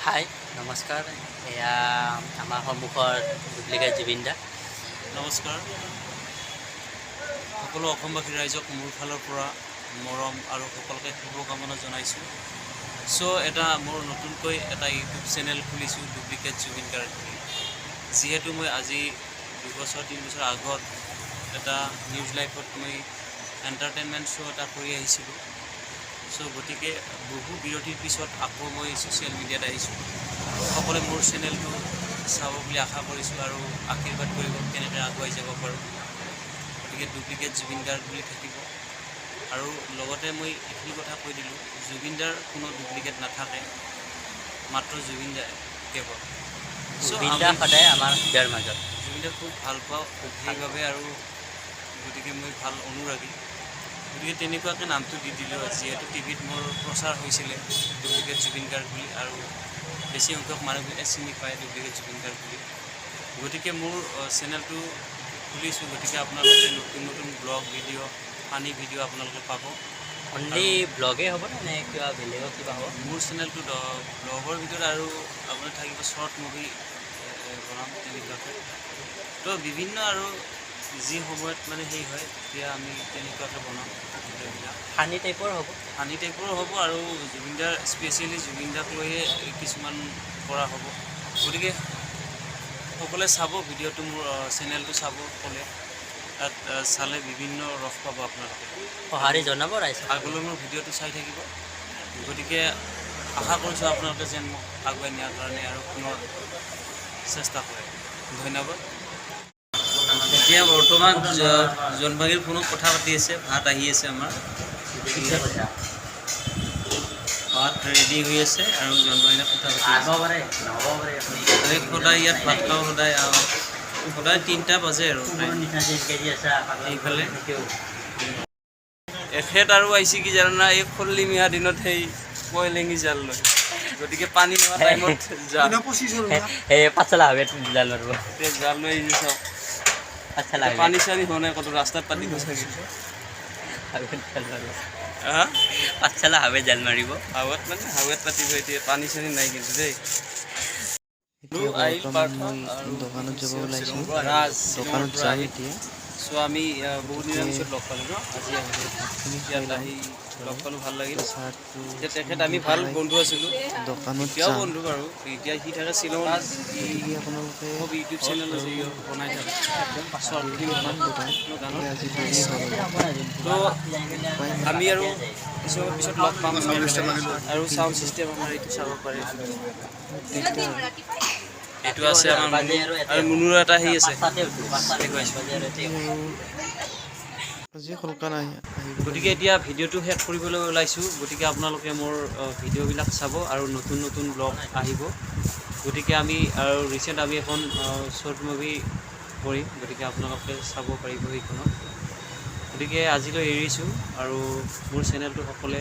হাই, নমস্কাৰ। এয়া আমাৰ সন্মুখৰ ডুপ্লিকেট জুবিন দা। নমস্কাৰ, সকলো অসমবাসী ৰাইজক মোৰ ফালৰ পৰা মৰম আৰু সকলোকে শুভকামনা জনাইছোঁ। চ' এটা মোৰ নতুনকৈ এটা ইউটিউব চেনেল খুলিছোঁ, ডুপ্লিকেট জুবিন গাৰ্গ বুলি। যিহেতু মই আজি 2 বছৰ 3 বছৰ আগত এটা নিউজ লাইভত মই এণ্টাৰটেইনমেণ্ট শ্ব' এটা কৰি আহিছিলোঁ। চ' গতিকে বহু বিৰতিৰ পিছত আকৌ মই ছ'চিয়েল মিডিয়াত আহিছোঁ। সকলোৱে মোৰ চেনেলটো চাব বুলি আশা কৰিছোঁ আৰু আশীৰ্বাদ কৰিব, কেনেকৈ আগুৱাই যাব পাৰোঁ। গতিকে ডুপ্লিকেট জুবিন গাৰ্গ বুলি থাকিব। আৰু লগতে মই এইখিনি কথা কৈ দিলোঁ, জুবিন দাৰ কোনো ডুপ্লিকেট নাথাকে, মাত্ৰ জুবিন দাই কেৱল। So, Zubeen দা আমি সদায় আমাৰ হৃদয়ৰ মাজত। জুবিন দাক খুব ভাল পাওঁ সেইবাবে আৰু গতিকে মই ভাল অনুৰাগী। গতিকে তেনেকুৱাকৈ নামটো দি দিলোঁ, যিহেতু টিভিত মোৰ প্ৰচাৰ হৈছিলে ডুপ্লিকেট জুবিন গাৰ্গ বুলি আৰু বেছি সংখ্যক মানুহবিলাকে চিনি পায় ডুপ্লিকেট জুবিন গাৰ্গ বুলি। গতিকে মোৰ চেনেলটো খুলিছোঁ। গতিকে আপোনালোকে নতুন নতুন ব্লগ ভিডিঅ', ফানি ভিডিঅ' আপোনালোকে পাব। অনলি ব্লগেই হ'ব নে, নে কিবা বেলেগো কিবা হ'ব? মোৰ চেনেলটোত ব্লগৰ ভিতৰত আৰু আপোনাৰ থাকিব শ্বৰ্ট মুভি বনাম তেনেকুৱাকৈ। তো বিভিন্ন আৰু যি সময়ত মানে সেই হয়, তেতিয়া আমি তেনেকুৱাকৈ বনাম ভিডিঅ'বিলাক। ফানি টাইপৰ হ'ব? ফানি টাইপৰো হ'ব আৰু জুবিনদাৰ, স্পেচিয়েলি জুবিন দাক লৈয়ে কিছুমান কৰা হ'ব। গতিকে সকলোৱে চাব ভিডিঅ'টো, মোৰ চেনেলটো চাব সকলোৱে। তাত চালে বিভিন্ন ৰস পাব আপোনালোকে। সঁহাৰি জনাব ৰাইজ। আগলৈ মোৰ ভিডিঅ'টো চাই থাকিব। গতিকে আশা কৰিছোঁ, আপোনালোকে যেন মোক আগুৱাই নিয়াৰ কাৰণে আৰু পুনৰ চেষ্টা কৰে। ধন্যবাদ। এতিয়া বৰ্তমান জোনবাগীৰ ফোনত কথা পাতি আছে। ভাত আহি আছে আমাৰ। ভাত ৰেডি হৈ আছে আৰু জোনবাগীয়ে কথা পাতি আছে। আহিব পাৰে, নহ'ব পাৰে আপুনি। আমি সদায় ইয়াত ভাত খাওঁ সদায় আৰু সদায় 3টা বাজে আৰু। এইফালে এখেত আৰু আহিছে কি জানা, এই খল্লি মিহা দিনত সেই কয়লেঙি জাল লৈ। গতিকে পানী নোহোৱা টাইমত জাল এই পাঠশালা হাবিত জাল মাৰিব। এতিয়া জাল লৈ আহিছে, চাওক। পাঠশালা হাবিত। পানী চানী হোৱা নাই ক'তো, ৰাস্তাত পাতিব চাগে। হাবিত জাল মাৰিব। হা। পাঠশালা হাবিত জাল মাৰিব। হাৱাত মানে হাৱাত পাতিব। এতিয়া পানী চানী নাই কিন্তু দেই। এতিয়া আহিল বৰ্তমান পাৰ্থ মই আৰু দোকানত যাব ওলাইছোঁ। ৰাজ। দোকানত যাম এতিয়া। চ' আমি বহুত দিনৰ পিছত লগ পালোঁ ন, আজি আহিলোঁ। ভাতখিনি খাই ইয়াত লওঁ। আহি লগ পালোঁ, ভাল লাগিল। চাৰ্টটো এতিয়া তেখেত আমি ভাল বন্ধু আছিলোঁ। দোকানত এতিয়াও যাম। বন্ধু বাৰু। এতিয়া সি থাকে শ্বিলঙত। সি গতিকে আপোনালোকে খুব ইউটিউব চেনেল আছে, সি বনাই থাকে শ্বৰ্ট ফিল্ম ইমান দোকান গানত। গতিকে আজি দেৰি হ'ল অলপ। তো উপায় নাই। আমি আৰু কিছুমান পিছত লগ পাম। আৰু চাউণ্ড চিষ্টেম আমাৰ এইটো চাব পাৰে। দিগদাৰ। এইটো আছে আমাৰ মুনু আৰু মুনুৰ এটা সেই আছে। দেখুৱাইছোঁ। আৰু আজি সোনকালে আহি আহিব। গতিকে এতিয়া ভিডিঅ'টো শেষ কৰিবলৈ ওলাইছোঁ। গতিকে আপোনালোকে মোৰ ভিডিঅ'বিলাক চাব আৰু নতুন নতুন ব্লগ আহিব। গতিকে আমি আৰু ৰিচেণ্ট আমি এখন শ্বৰ্ট মুভি কৰিম। গতিকে আপোনালোকে চাব পাৰিব সেইখনত। গতিকে আজিলৈ এৰিছোঁ আৰু মোৰ চেনেলটো সকলোৱে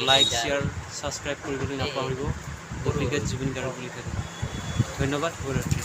লাইক, শ্বেয়াৰ, ছাবস্ক্ৰাইব কৰিবলৈ নাপাহৰিব। ডুপ্লিকেট জুবিন গাৰ্গ বুলি থাকিব। ধন্যবাদ, শুভৰাত্ৰি।